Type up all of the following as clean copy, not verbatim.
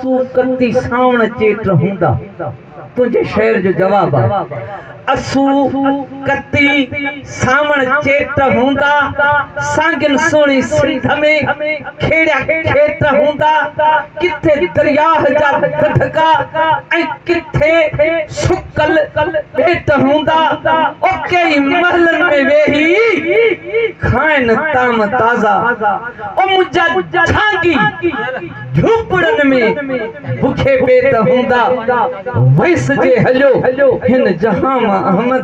اسو ڪتي سانوڻ چيٽ هوندا. تنهنجي شعر جو جواب آ. اسو ڪتي سانوڻ چيٽ هوندا. سانگين سهڻي سنڌ ۾ کيڙيا کيٽ هوندا. ڪٿي درياهه جا ڌڌڪا ۽ ڪٿي سڪل ٻيٽ هوندا. او ڪيئي محلن ۾ ويهي کائن طعام تازا. او منهنجا جهانگي جهوپڙن ۾ بکي پيٽ هوندا. ويس جي هليو هن جهان مان احمد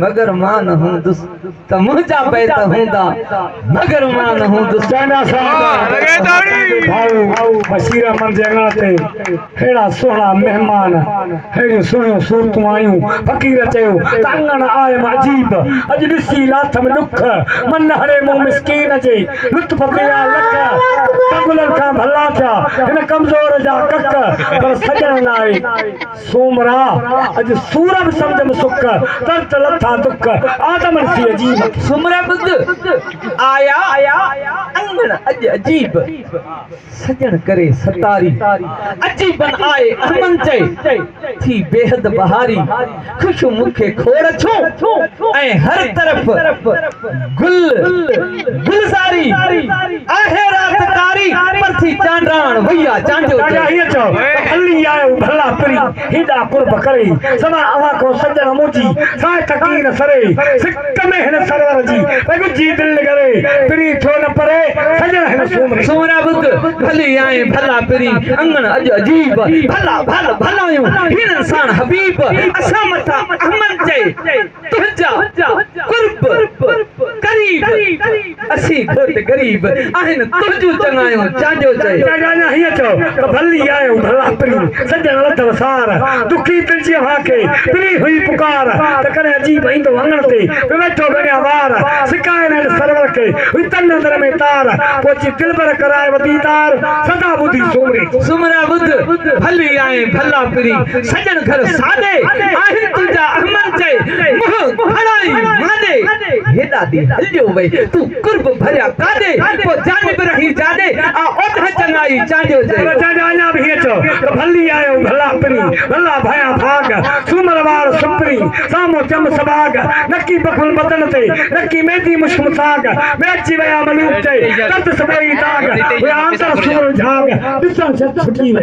مگر مان نه هوندس ته منهنجا بيت هوندا مگر مان نه هوندس. چانڊيا صاحب ڀائو بشير احمد جي اڱڻ تي ههڙا سهڻا مهمان، ههڙيون سهڻيون صورتون آيون. فقير چيو ته اڱڻ آيم عجيب، اڄ ڏسي لاٿم ڏک. من هڻي مون مسڪين جي، لطف پيا لک. ڪنگلن کان ڀلا ٿيا، هن ڪمزور جا ڪک. پر سڄڻ ناهي سومرا، اڄ سور به سمجهيم سک. ترت لٿا دک، آدم ڏسي عجيب کي. سومرا ٻڌ، آيا اڱڻ اڄ عجيب. سڄڻ ڪري ستاري، عجيبن آء احمد چئي، ٿي بيحد بهاري، خوشيون مون کي کوڙ ڇون، ۽ هر طرف گل گلزاري، آهي رات ڪاري، پر ٿي چانڊاڻ وئي آ چانڊيو چئي. چانڊيا هيئن چئو ته ڀلي آيو ڀلا پرين، هيڏا قرب ڪري، سوا اوهان کان سڄڻ منهنجي، ساء ٿڪي نه سري، سڪ ۾ هن سرور جي، پئي ڳجهي دل ڳري، پرين ٿيو نه پري، سڄڻ هن سومري. سومرا ٻڌ، ڀلي آئين ڀلا پرين، اڱڻ اڄ عجيب، ڀلا ڀل ڀلايون، هيڻن ساڻ حبيب، اسان مٿان احمد چئي، تنهنجا قرب قريب، اسين گهوٽ غريب، آهن تنهنجون چڱايون، چانڊيو چئي. چانڊيا اڃا هيئن چئو ته ڀلي آيو ڀلا پرين، سڄڻ لڌو سار، دکي دل جي اوهان کي، پرين هئي پڪار، ته ڪڏهن عجيب ايندو اڱڻ تي، پيو ويٺو ڳڻيان وار، سڪائين هن سرور کي، هئي تن اندر ۾ تار، پوء اچي دلبر ڪرائي ديدار، سدا ٻڌي سومري. سومرا ٻڌ، ڀلي آئين ڀلا پرين، سڄڻ گهر ساڏي، آهن تنهنجا احمد چئي، منهن کڻائي ماڏي، هيڏا ڏي هليو وئي، تون قرب ڀريا ڪاڏي، پوء جانب رهي جاڏي، آ اوڏهه چڱائي چانڊيو چئي. پر چانڊيا اڃا به هيئن چئو ته ڀلي آيو ڀلا پرين، ڀلا ڀيان ڀاڳ، سومر وار سپرين، سامهون چم سڀاڳ، نڪي بخل بدن تي، نڪي ميندي مشڪ مساڳ، ۾ اچي ويا ملوڪ چئي، درد سڀوئي داغ، هيا آنتر سومرو جهاڳ، ڏسڻ شرط ڇٽي ويا.